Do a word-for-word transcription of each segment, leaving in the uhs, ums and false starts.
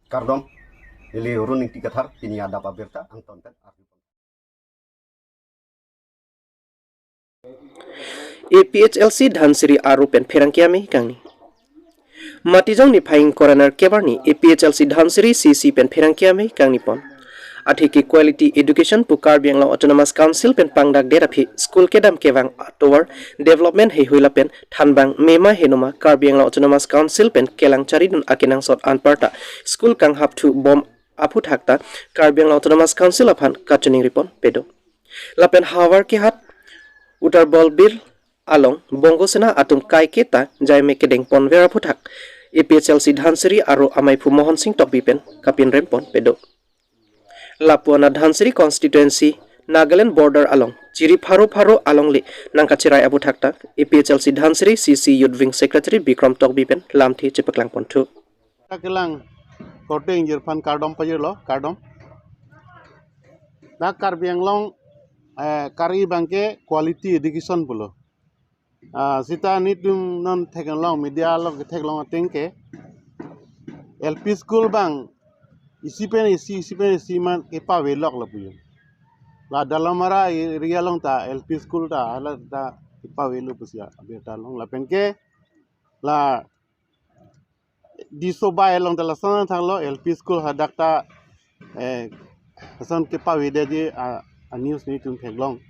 Kardom, neli Run Ingti Kathar, pini adap abirta angton pen arju. A P H L C Dhansiri aro pen pherangke amei kangni. Matijong niphai ingkoi ra nerkep arni A P H L C Dhansiri C C pen pherangke amei kangni pon. Atheke quality education pu Karbi Anglong Autonomous Council pen pangdakdet aphi school kedam kevang atovar development heihui lapen thanbang mema henoma Karbi Anglong Autonomous Council pen kelang charidun akenangsot anparta school kanghapthu bom aphuthak ta Karbi Anglong Autonomous Council aphan kachiningri ponpe do. Lapen Howraghat Uttar Borbil along Bongo Sena atum kaike ta jaime kedeng ponver aphuthak A P H L C Dhansiri aro amaiphu Mohon Sing Tokbi pen kapinrem ponpe do. Lapu-an Dhansiri constituency Nagaland border along chiri pharo pharo alongle nangkachirai aphuthak ta A P H L C Dhansiri C C Youth Wing Secretary Bikram Tokbi pen lamthe chepaklang ponthu. Kelang korte ingjir aphan kardom pajirlo, kardom. Dak Karbi Anglong, eh, kari abangke quality education pulo. Ah, seta nelitum non theklong, media along ketheklong ateng ke L P school abang isi pen isi, isi pen isi ma kepavelok lapu jo. La Dalamara area along ta L P school ta hala ta kepavelo pusi abirta long. Lapen ke la Disobai along ta lason thanglo, L P school hadak ta, eh, lason kepavedetji a, a news nelitum theklong.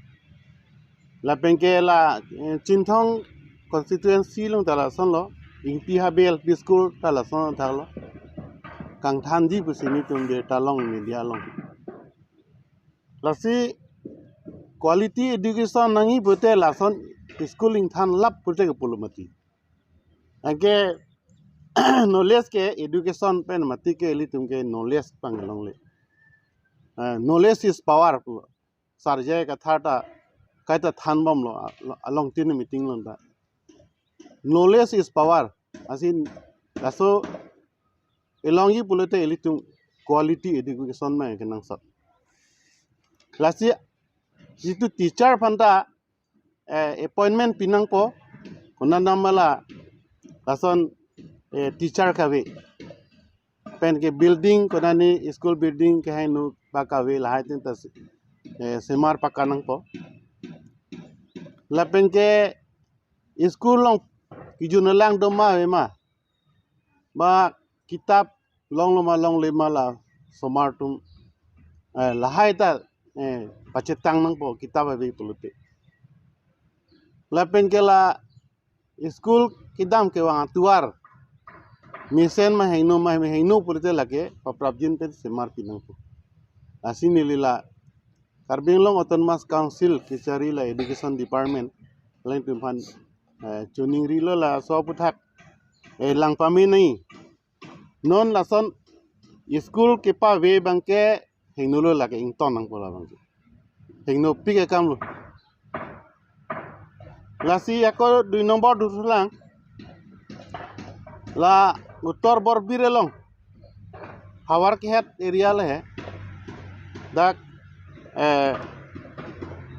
Lapen ke la, eh, Chinthong constituency along ta lasonlo, Ingti Habe L P school ta lason thanglo. Kangthanji pusi nelitum birta long media along. Lasi quality education nangji pute lason school ingthan lap pute ke pulo mati. Anke knowledge ke education pen mati ke ilitum ke knowledge abang longle. Eh, knowledge is power pu. Sar J I Kathar ta kaita thanbomlo, a-, along tin meeting along ta. Knowledge is power. Asin laso elongji pulote ilitum quality education ma kenangsot. Lasi jitu teacher aphan ta eh, appointment pinangpo, konat dam ma la lason, eh, teacher kave. Pen ke building, konani school building kehingno ba kave lahai tin ta, eh, semar pakka nangpo. Lapen ke school along kejun alang doma ave ma. Ba kitap longlo ma longle ma la osomar atum, eh, lahai ta, eh, pachetang nangpo kitap ave pulote. Lapen ke la school kedam kevang atovar mesen ma hingno ma hingno pulote lake paprapjin pen semar pinangpo. Lasi neli la Karbi Anglong Autonomous Council kechari la Education Department alangtum aphan, eh, chiningrilo laso aphuthak, eh, lang pame nangji. Non lason school kepave abangke hingnolo lake ington nangpo labangke. Hingnopik akamlo. Lasi ako dui nombor duthulang. La Uttar Borbil along Howraghat area le he. Dak, eh,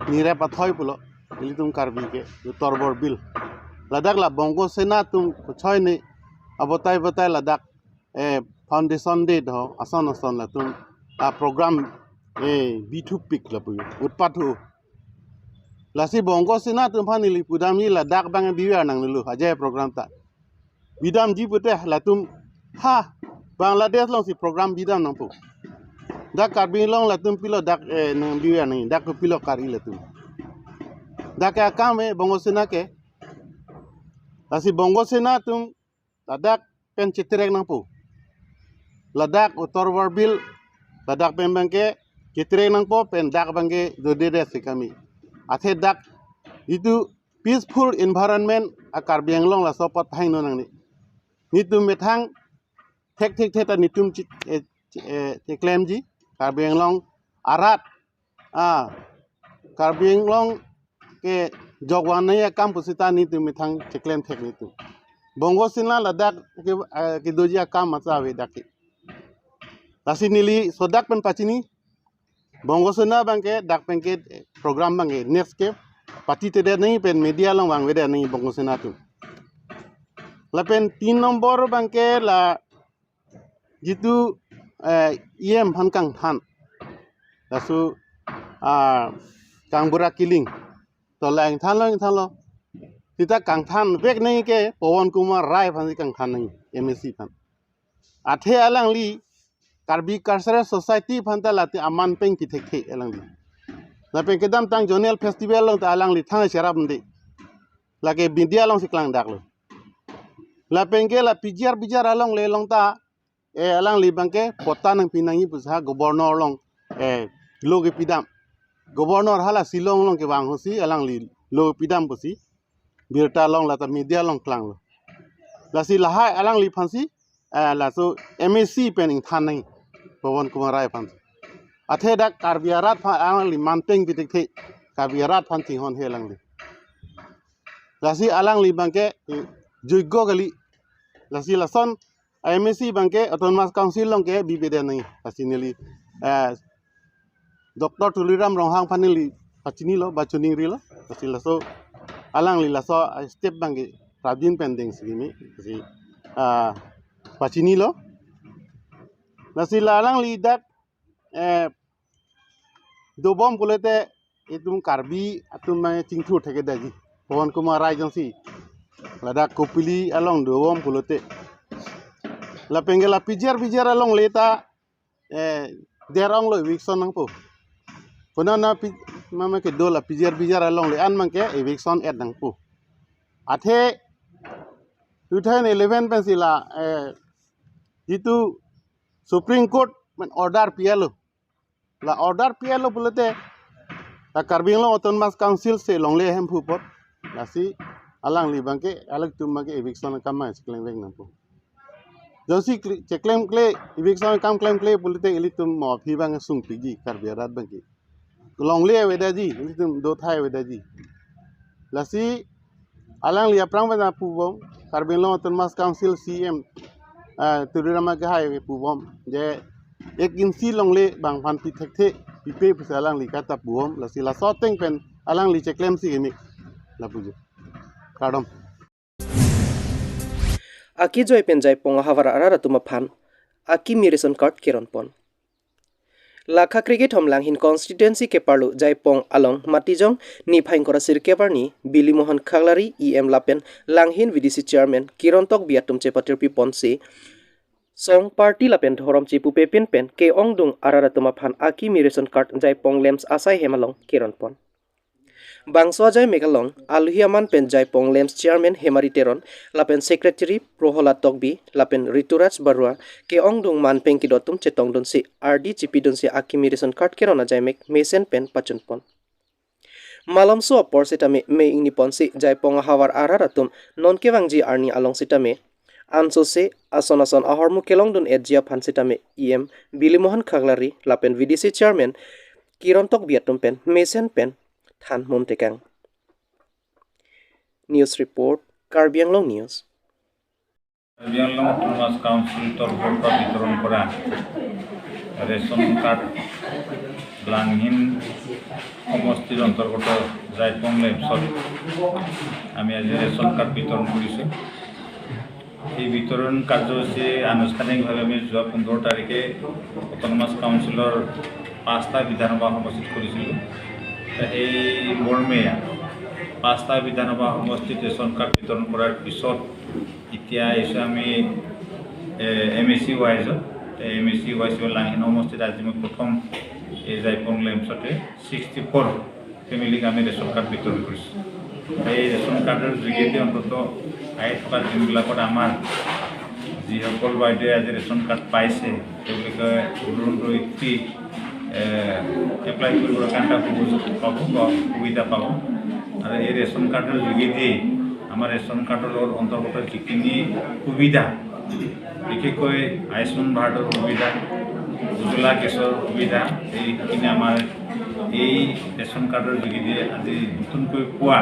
nirep athoi pulo. Ilitum Karbi ke Uttar Borbil. Ladak la Bongo Sena atum kochoi ni abotai botai ladak, eh, foundation day do ason ason latum a program, eh, bithupik lapu utpat hu. Lasi Bongo Sena atum aphan neli pudamji ladak abang biver nangnelo ajai program ta. Bidamji pute latum ha Bangladesh alongsi program bidam nangpo. Dak Karbi Anglong latum pilo dak, eh, nang biver nang dak pilo kari latum. Dak ke akam, eh, Bongo Sena ke. Lasi Bongo Sena atum ladak pen chetrek nangpo. Ladak Uttar Borbil, ladak pen abangke chetrek nangpo pen dak abangke dodedet si kami. Athe dak jitu peaceful environment a Karbi Anglong laso apot hingno nangne. Nelitum methang thekthek theta nelitum chi-, eh, chi-, eh, cheklemji Karbi Anglong arat, ah, Karbi Anglong kejokvang nangji akam pusita nelitum methang cheklem thek nelitum. Bongo Sena ladak ke, eh, kedoji akam masa ave dak ke. Lasi neli sodak pen pachini, Bongo Sena abangke dak pen ke program abangke next ke patitedet nangji pen media along vangvedet nangji Bongo Sena atum. Lapen tin nombor abangke la jitu eh, E M aphan kangthan. Laso, ah, kangbura kiling. To la ingthanlo, ingthanlo. Sita kangthan vek nangji ke Pawan Kumar Rai aphan si kangthan nangji, M A C aphan. Athe alangli Karbi Cultural Society aphan ta late aman peng pithekthe alangli. Lapen kedamtang zonal festival along ta alangli thang cherap nde. Lake media alongsi klangdaklo. Lapen ke la P G R B G R alongle along ta, eh, alangli abangke patta nangpi nangji pusi ha governor along, eh, lo kepidam. Governor hala Shillong along kevang ahut si alangli lo kepidam pusi birta along lata media along klanglo. Lasi lahai alangliphan si, eh, laso M A C pen ingthan nangji, Pawan Kumar Rai aphan. Athe dak Karbi arat aphan alangli man peng pithekthe, Karbi arat aphan chinghonhe alangli. Lasi alangli abangke, eh, joigyo kali. Lasi lason M A C abangke Autonomous Council along ke bibe det nangji. Lasi neli, eh, Doctor Tuliram Ronghang aphan neli pachinilo, ba chiningrilo. Lasi laso alangli laso, eh, step abangke prabin pending si kimi. Lasi, ah, pachinilo. Lasi la alangli dak, eh, dobom pulote itum Karbi atum abang chingthur thektheji. Pawan Kumar Rai jongsi ladak Kopili along dobom pulote. Lapen ke la P G R B G R alongle ta, eh, der-onglo eviction nangpo. Konana pi-, mama kedo la P G R B G R alongle an abangke eviction et nangpo. Athe two thousand eleven pensi la, eh, jitu Supreme Court pen order pilo. La order pilo pulote, la Karbi Anglong Autonomous Council si longle Hemphu apot. Lasi alangli abangke, alangtum abangke eviction akam abang cheklem vek nangpo. Jongsi kle-, cheklemkle, eviction akam klemkle pulote ilitum mo aphi abang sungpikji Karbi arat abangke. Longle avedetji, ilitum dothai avedetji. Lasi alangli aphrang pen pubom, Karbi Anglong Autonomous Council C E M, ah, Tuliram Ronghang pubom, je ek inchi longle bang aphan pithekthe, pipe pusi alangli kata pubom, lasi laso ateng pen alangli cheklem si kimi. Lapu je. Kardom. Akijoi pen Jaipong ahavar arat atum aphan akimi ration card keronpon. Lakha kre-kethom Langhin constituency keparlo Jaipong along Matijong niphai ingkoi ra sirkep arni Bili Mohan Khaklari E M lapen Langhin V D C chairman Kiron Tokbi atum chepatirpiponsi song, party lapen dhorom chepupepin pen ke-ongdung arat atum aphan akimi ration card Jaipong LAMPS asai hem along keronpon. Bangso ajaimek along alohi aman pen Jaipong LAMPS chairman Hemari Teron lapen secretary Prohola Tokbi lapen Rituraj Barua ke-ongdung man peng kedo atum chetongdunsi ardi chipidunsi akimi ration card keron ajaimek mesen pen pachunpon. Malomso apor sitame me ingniponsi Jaipong ahavar arat atum non kevangji arni along sitame ansose ason ason ahormu kelongdun-etji aphan sitame E M Bili Mohan Khaklari lapen V D C chairman Kiron Tokbi atum pen mesen pen than mum tekang. News report, Karbi Anglong News. Karbi Anglong autonomous council তৰফৰ পৰা বিতৰণ কৰা ration card, Langhin সমষ্টিৰ অন্তৰ্গত জাইপং লেম্পছত আমি আজি ৰেচন কাৰ্ড বিতৰণ কৰিছোঁ। এই বিতৰণ কাৰ্যসূচী আনুষ্ঠানিকভাৱে আমি যোৱা পোন্ধৰ তাৰিখে অট'নমাছ কাউন্সিলৰ পাঁচটা বিধানসভা সমষ্টিত কৰিছিলোঁ। তে সেই মৰ্মে পাঁচটা বিধানসভা সমষ্টিত ৰেচন কাৰ্ড বিতৰণ কৰাৰ পিছত এতিয়া আহিছোঁ আমি, এ, এম এ চি ৱাইজত। তে এম এ চি ৱাইজৰ লাংহিন সমষ্টিত আজি মই প্ৰথম এই জাইপং লেম্পছতে ছিক্সটি ফ'ৰ ফেমিলিক আমি ৰেচন কাৰ্ড বিতৰণ কৰিছোঁ। এই ৰেচন কাৰ্ডৰ যোগেদি অন্ততঃ আহি থকা দিনবিলাকত আমাৰ যিসকল বাইদেৱে আজি ৰেচন কাৰ্ড পাইছে, তেওঁলোকে ৰুণ ৰৈ এ, এপ্লাই কৰিবৰ কাৰণে এটা সুযোগ পাব বা সুবিধা পাব। আৰু এই ৰেচন কাৰ্ডৰ যোগেদি আমাৰ ৰেচন কাৰ্ডৰ অন্তৰ্গত যিখিনি সুবিধা, বিশেষকৈ আয়ুষ্মান ভাৰতৰ সুবিধা, উজ্জ্বলা গেছৰ সুবিধা, এইখিনি আমাৰ এই ৰেচন কাৰ্ডৰ যোগেদি আজি নতুনকৈ পোৱা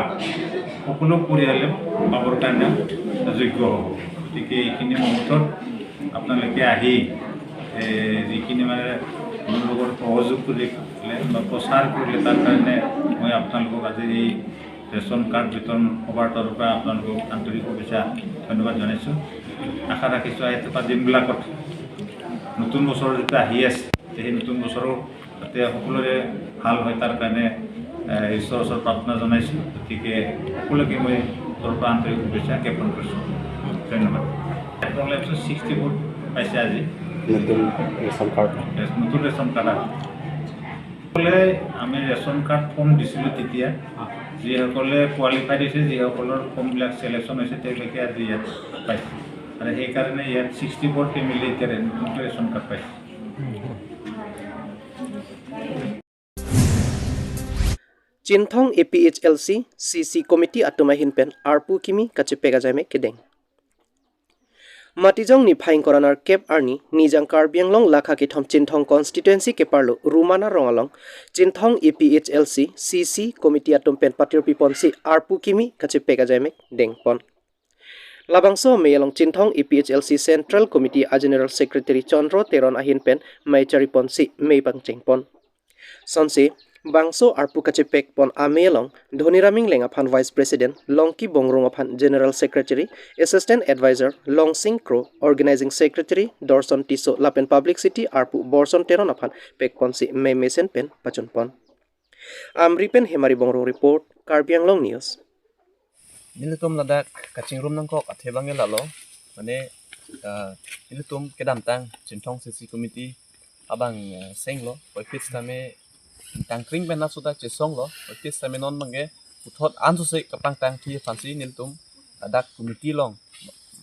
সকলো পৰিয়ালে পাবৰ কাৰণে যোগ্য হ'ব। গতিকে এইখিনি মুহূৰ্তত আপোনালোকে আহি, এ, যিখিনি মানে মোৰ লগত সহযোগ কৰিলে বা প্ৰচাৰ কৰিলে, তাৰ কাৰণে মই আপোনালোকক আজি এই ৰেচন কাৰ্ড বিতৰণ সভাৰ তৰফৰ পৰা আপোনালোকক আন্তৰিক শুভেচ্ছা, ধন্যবাদ জনাইছোঁ। আশা ৰাখিছোঁ আহি থকা দিনবিলাকত নতুন বছৰ যেতিয়া আহি আছে, সেই নতুন বছৰৰ যাতে সকলোৰে ভাল হয়, তাৰ কাৰণে, এ, ঈশ্বৰৰ ওচৰত প্ৰাৰ্থনা জনাইছোঁ। গতিকে সকলোকে মই তৰফৰ পৰা আন্তৰিক শুভেচ্ছা জ্ঞাপন কৰিছোঁ। ধন্যবাদ। আপোনালোকে ছিক্সটি ফ'ৰ পাইছে আজি। নতুন ৰেচন কাৰ্ড। ৰেচ-, নতুন ৰেচন কাৰ্ড আৰু সকলোৱে আমি ৰেচন কাৰ্ড ফৰ্ম দিছিলোঁ তেতিয়া, যিসকলে কোৱালিফাইড হৈছে, যিসকলৰ ফৰ্মবিলাক ছিলেকশ্যন হৈছে, তেওঁলোকে আজি ইয়াত পাইছে। আৰু সেইকাৰণে ইয়াত ছিক্সটি ফ'ৰ ফেমিলি এতিয়া নতুনকৈ ৰেচন কাৰ্ড পাইছে। Chinthong A P H L C C C committee atum ahin pen arpu kimi kachepek ajaimek kedeng. Matijong niphai ingkoi ra nerkep arni nijang Karbi Anglong lakha kethom Chinthong constituency keparlo Rumana Rong along Chinthong A P H L C C C committee atum pen patirpi ponsi arpu kimi kachepek ajaimek dengpon. Labangso amei along Chinthong A P H L C Central Committee a General Secretary Chandro Teron ahin pen mei chari ponsi mei pangcheng pon. Sonsi bangso arpu kachepek pon amei along Dhoniram Ingleng aphan Vice President, Longki Bongrung aphan General Secretary, Assistant Advisor Longsing Kro, Organizing Secretary Dorson Tisso lapen Publicity arpu Borson Teron aphan pek ponsi mei mesen pen pachun pon. Amri pen Hemari Bongrung report, Karbi Anglong News. Nelitum ladak kachingrum nangkok athe abang ke lalo, mane, ah, nelitum kedamtang Chinthong C C committee abang, ah, senglo, office tame tangkring pen nasuda chesonglo, office tame non abang ke puthot ansose kapangtangthi aphansi nelitum ladak committee along,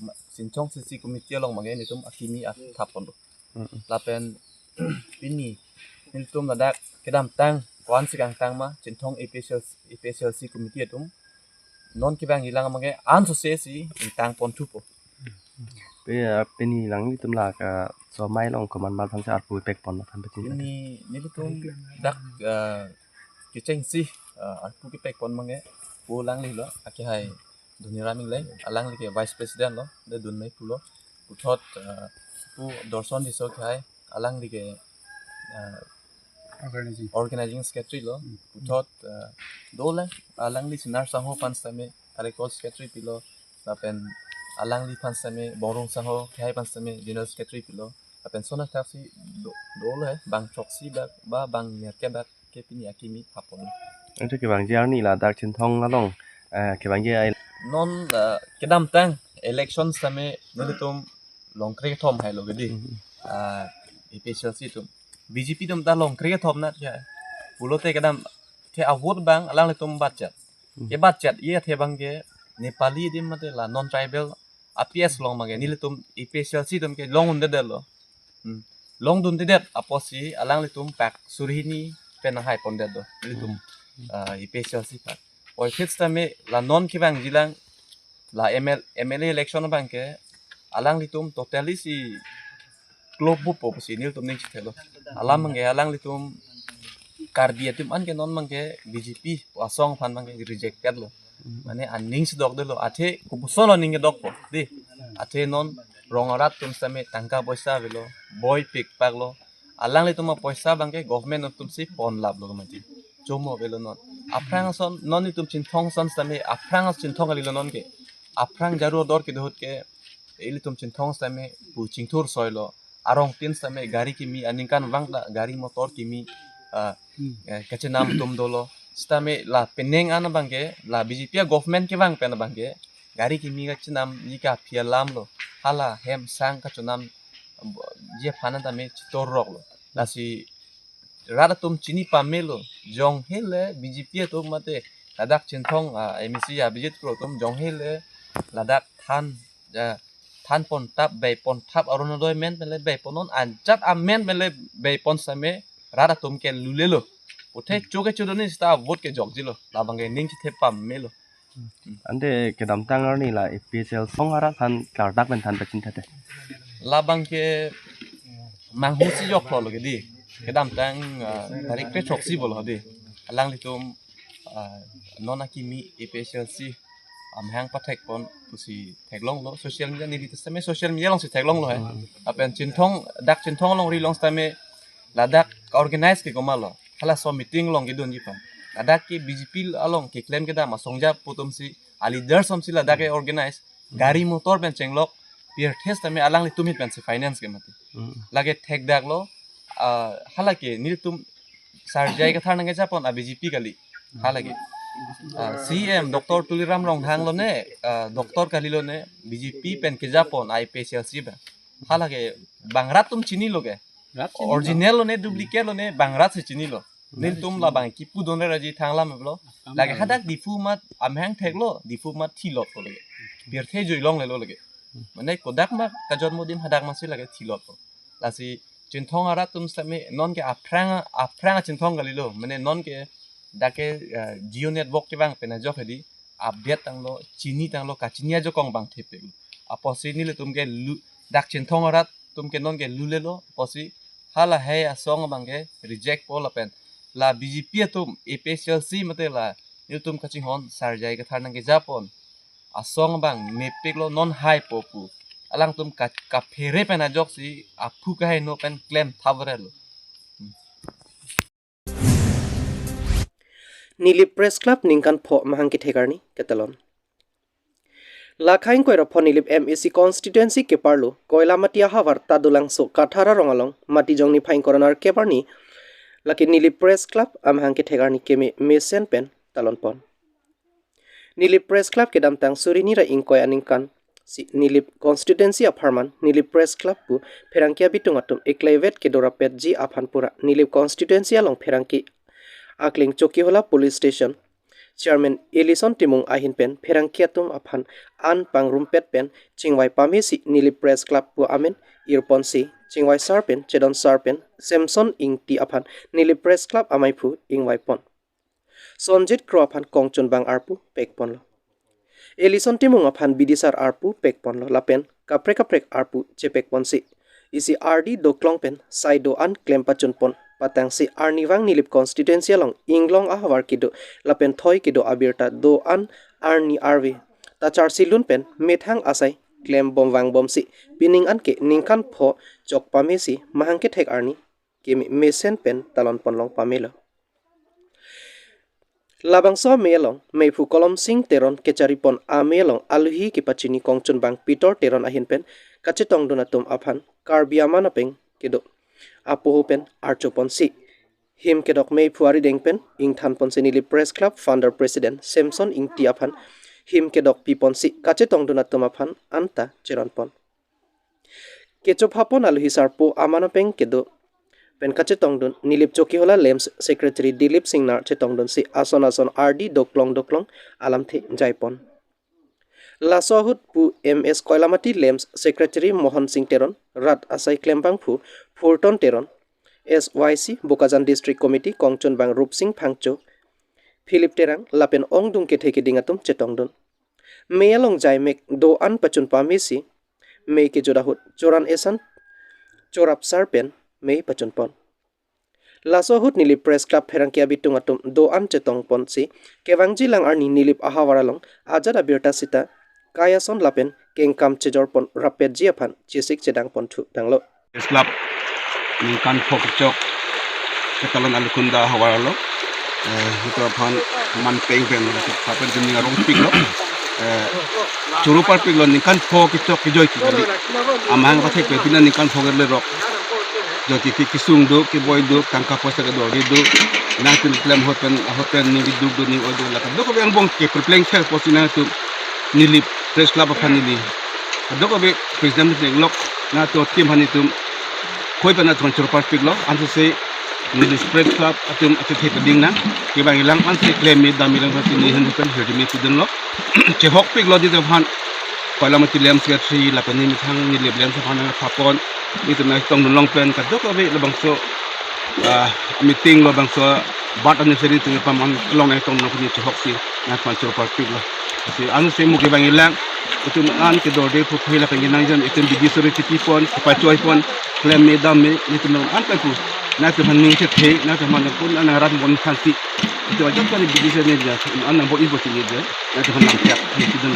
ma-, Chinthong C C committee along abang ke nelitum akimi athap ponlo. Mm-mm. Lapen pini nelitum ladak kedamtang ko-ansi kangtang ma Chinthong A P H L C, A P H L C committee atum non kevangji lang abang ke ansose si ingtang ponthupo. Pe, ah, pini lang nelitum la, ah, somai along komat ma aphansi arpu pek pon aphan pachini. Pini nelitum dak, ah, kechengsi, ah, arpu kepek pon abang ke pu alanglilo, akehai Dhoniram Ingleng, alangli ke Vice President lo, de dunmei pulo. Puthot, ah, pu Dorson Tisso kehai, alangli ke, ah, Organizing. Organizing Secretary lo. Hmm. Puthot, ah, dole, alangli Sinar Sangho aphan sitame, Tarekol Secretary pilo, lapen alangli aphan sitame, Bongrung Sangho kehai aphan sitame, General Secretary pilo, lapen sona thaksi do-, dole, bang throksi bak, ba bang nerkep bak, ke pini akimi thap pon. Anke kevangji arni ladak Chinthong along, eh, kevangji ai- Non, eh, kedamtang election tame nelitum longkre kethom hailo ke dei. Mhm. Ah, A P H L C atum. B J P atum ta longkre kethom nat ya. Pulote kedam the a-vote abang alanglitum batjat. Mhm. Ke batjat ye the abang ke Nepali adim mate la non tribal a-P S along abang ke nelitum A P H L C atum ke long-un-edetlo. Hmm. Longdun-edet apotsi alanglitum pak suri hini pen nanghai pondetlo nelitum, hmm, ah, A P H L C pak. Oi, hits tame la non kevangji lang la M L, M L A election abang ke alanglitum totally si klopbupo pusi nelitum ning chithelo. Alam abang ke alanglitum Karbi atum an ke non abang ke B J P asong aphan abang ke rejected lo. Mane aning si dokdetlo, athe kopuson lo aning kedokpo dei. Athe non rong arat atum sitame tangka poisa avelo, boi pikpaklo. Alanglitum apoisa abang ke government atumsi ponlaplo kemati. Chomo avelo non. Aphrang ason, non itum Chinthong ason sitame, aphrang as Chinthong kalilo non ke. Aphrang jaru ador kedo ahut ke, ilitum Chinthong sitame pu chingthur soilo. Arongtin sitame gari kimi, aningkanvang ta gari motor kimi, ah, eh, kachenam atum dolo. Sitame la penang an abang ke, la B J P a-government kevang pen abang ke, gari kimi kachenamji kaphi alamlo. Hala hem sang kachonamji aphan tame chitorroklo. Lasi rat atum chini pamelo, jong hele B J P atum mate ladak Chinthong, ah, M A C Abhijit Kro atum jong hele ladak than, ah, than pon thap, bei pon thap, Orunodoi amen pen le bei pon, non ajat amen pen le bei pon sitame rat atum ke lulelo. Puthe, hmm, choke chodoni sita vote kejokjilo. Labang ke ning chithe pamelo. Ante kedamtang arni la A P H L song arat aphan klardak pen than pachini thate. Labang ke manghusi joklo lo ke dei. Kedamtang, ah, tarik kre throksi bolo dei. Alanglitum, ah, non akimi A P H L C amahang pathek pon pusi theklonglo, social media, neli sitame social media alongsi theklonglo he. Lapen Chinthong, dak Chinthong alongri along sitame ladak ka-organize ke komatlo. Halaso meeting along kedunji aphan. Ladak ke B J P along keklem kedam asong ajat atum si, a-leaders atum si ladak ke organize. Gari motor pen chenglok, pirthe sitame alanglitum ahin pensi finance kemati. Hmm. Lake thekdaklo, ah, halake nelitum Sar J I Kathar nangkejapon a B J P kali. Halake. Ah, C M Doctor Tuliram Ronghang lone, ah, doctor kali lone, B J P pen kejapon a APHLC ba. Halake bang rat atum chinilo ke. Rat chinilo. Original lone, duplicate lone, bang rat si chinilo. Nelitum labang kipudun raji thang alam lo. Lake hadak Diphu amat amahang theklo, Diphu amat thilotlo lake. Pirthe jui longlelo lake. Mane kodak ma kajonmo din hadak masi lake thilotlo. Lasi Chinthong arat atum sami nonke aphrang, aphrang Chinthong kalilo. Mane nonke dak ke, eh, Jio network kevang pen ajok hedi update tanglo, chini tanglo, kachini ajakong bang thepik. Apotsi nelitum ke lu, dak Chinthong arat atum ke nonke lulelo, apotsi halahei asong abang ke rejectpo lapen la B J P atum APHLC mate la nelitum kachinghon Sar J I Kathar nangkejapon asong abang mepiklo, non haipo pu. Alangtum ka, kaphere pen ajoksi aphu kaheno pen klem thavrelo. Nilip Press Club ningkan pho mahang kethek arni ketalon. Lakha ingkoi ra pho Nilip M A C constituency keparlo Koilamati ahavar Tadulangso Kathar arong along Matijong niphai ingkoi ra nerkep arni lake Nilip Press Club amahang kethek arni keme mesen pen talonpon. Nilip Press Club kedamtang suri hini ra ingkoi aningkan si Nilip constituency apharman Nilip Press Club pu pherangke abitung atum ekleivet kedo rapetji aphan pura Nilip constituency along pherangke akling Chokihola Police Station Chairman Ellison Timung ahin pen pherangke atum aphan an pangrumpet pen chingvai pamesi Nilip Press Club pu amen irponsi chingvai sar pen chedon sar pen Samson Ingti aphan Nilip Press Club amaiphu ingvaipon. Sonjit Kro aphan kongchunbang arpu pekponlo. Ellison Timung aphan bidi sar arpu pekponlo lapen kaprek kaprek arpu chepekponsi isi ardi doklong pen sai do-an klem pachunpon patangsi arnivang Nilip constituency along inglong ahavar kedo lapen thoi kedo abirta do-an arni arve ta charsilun pen methang asai klembom vangbomsi pining anke ningkan pho chok pamesi mahang kethek arni keme mesen pen talonpon long pamelo. Labangso amei along meiphu Kolomsing Teron kecharipon amei along aluhi kepachini kongchunbang Peter Teron ahin pen kachetongdun atum aphan Karbi aman apeng kedo apoho pen archoponsi him kedok meiphu arideng pen ingthanponsi Nilip Press Club founder president Samson Ingti aphan him kedok piponsi kachetongdun atum aphan anta cheronpon. Kechophapon aluhi sarpo aman apeng kedo pen kachetongdun Nilip Chokihola Lems Secretary Dilip Singnar chetongdunsi ason ason ardi doklong doklong alamthe jaipon. Laso ahut pu M S Koilamati Lems Secretary Mohon Sing Teron, rat asai klembangphu Phurton Teron, S Y C Bokajan District Committee kongchunbang Rupsing Phangcho, Philip Terang lapen ongdung kethe keding atum chetongdun. Mei along jaimek do-an pachun pamesi mei kejut ahut choran esan chorap sar pen mei pachunpon. Laso ahut Nilip Press Club pherangke abitung atum do-an chetongponsi kevangji lang arni Nilip ahavar along ajat abirta sita kai ason lapen kengkam chejorpon rapetji aphan chesik chedangponthu tanglo. Press Club ningkan pho kechok ketalon Alukunda havar lo. Eh, ito aphan man peng pen, papen jemni arong piklo. Eh, choro parpiklo ningkan pho kechok kejoi kali. Amahang pathek pen pina ningkan pho kele rok. Joti ke kesung do, keboi do, tangka poisa kedo ri do. Nangtum klem ahut pen, ahut pen ni duk do ni oi do la. Dok yang bong ke perpleng sel posi nangtum Nilip Press Club aphan neli. Dok be president ni lok nangtum tim aphan itum koi pen nangtum choro parpiklo, ansi se Nilip Press Club atum atum thek ding nang. Kevang ilang ansi klem me dam ilang pasi ni hen pen hedi me pidun lo. Chehok piklo di aphan. Koilamati Lems Secretary lapen ni methang Nilip Lems aphan nangpapon. Itum nangtongdun long pen kadokave labangso, ah, meeting lo bangso birth anniversary atum paman long nangtongdun pini chehok si nangphan choro parpiklo. Ansi ansi mo kevang ilang itum an kedorde phu phu lapen nangjan itum bidi sore tipipon, pachoipon, klem me dam me, itum an pen pu. Nangtum aphan ning chethe, nangtum aphan pun nang rat bon khanti. Itum ajak kali bidi sore ni dia, an nang bo ibo tini dia. Nangtum aphan nang tiap, itum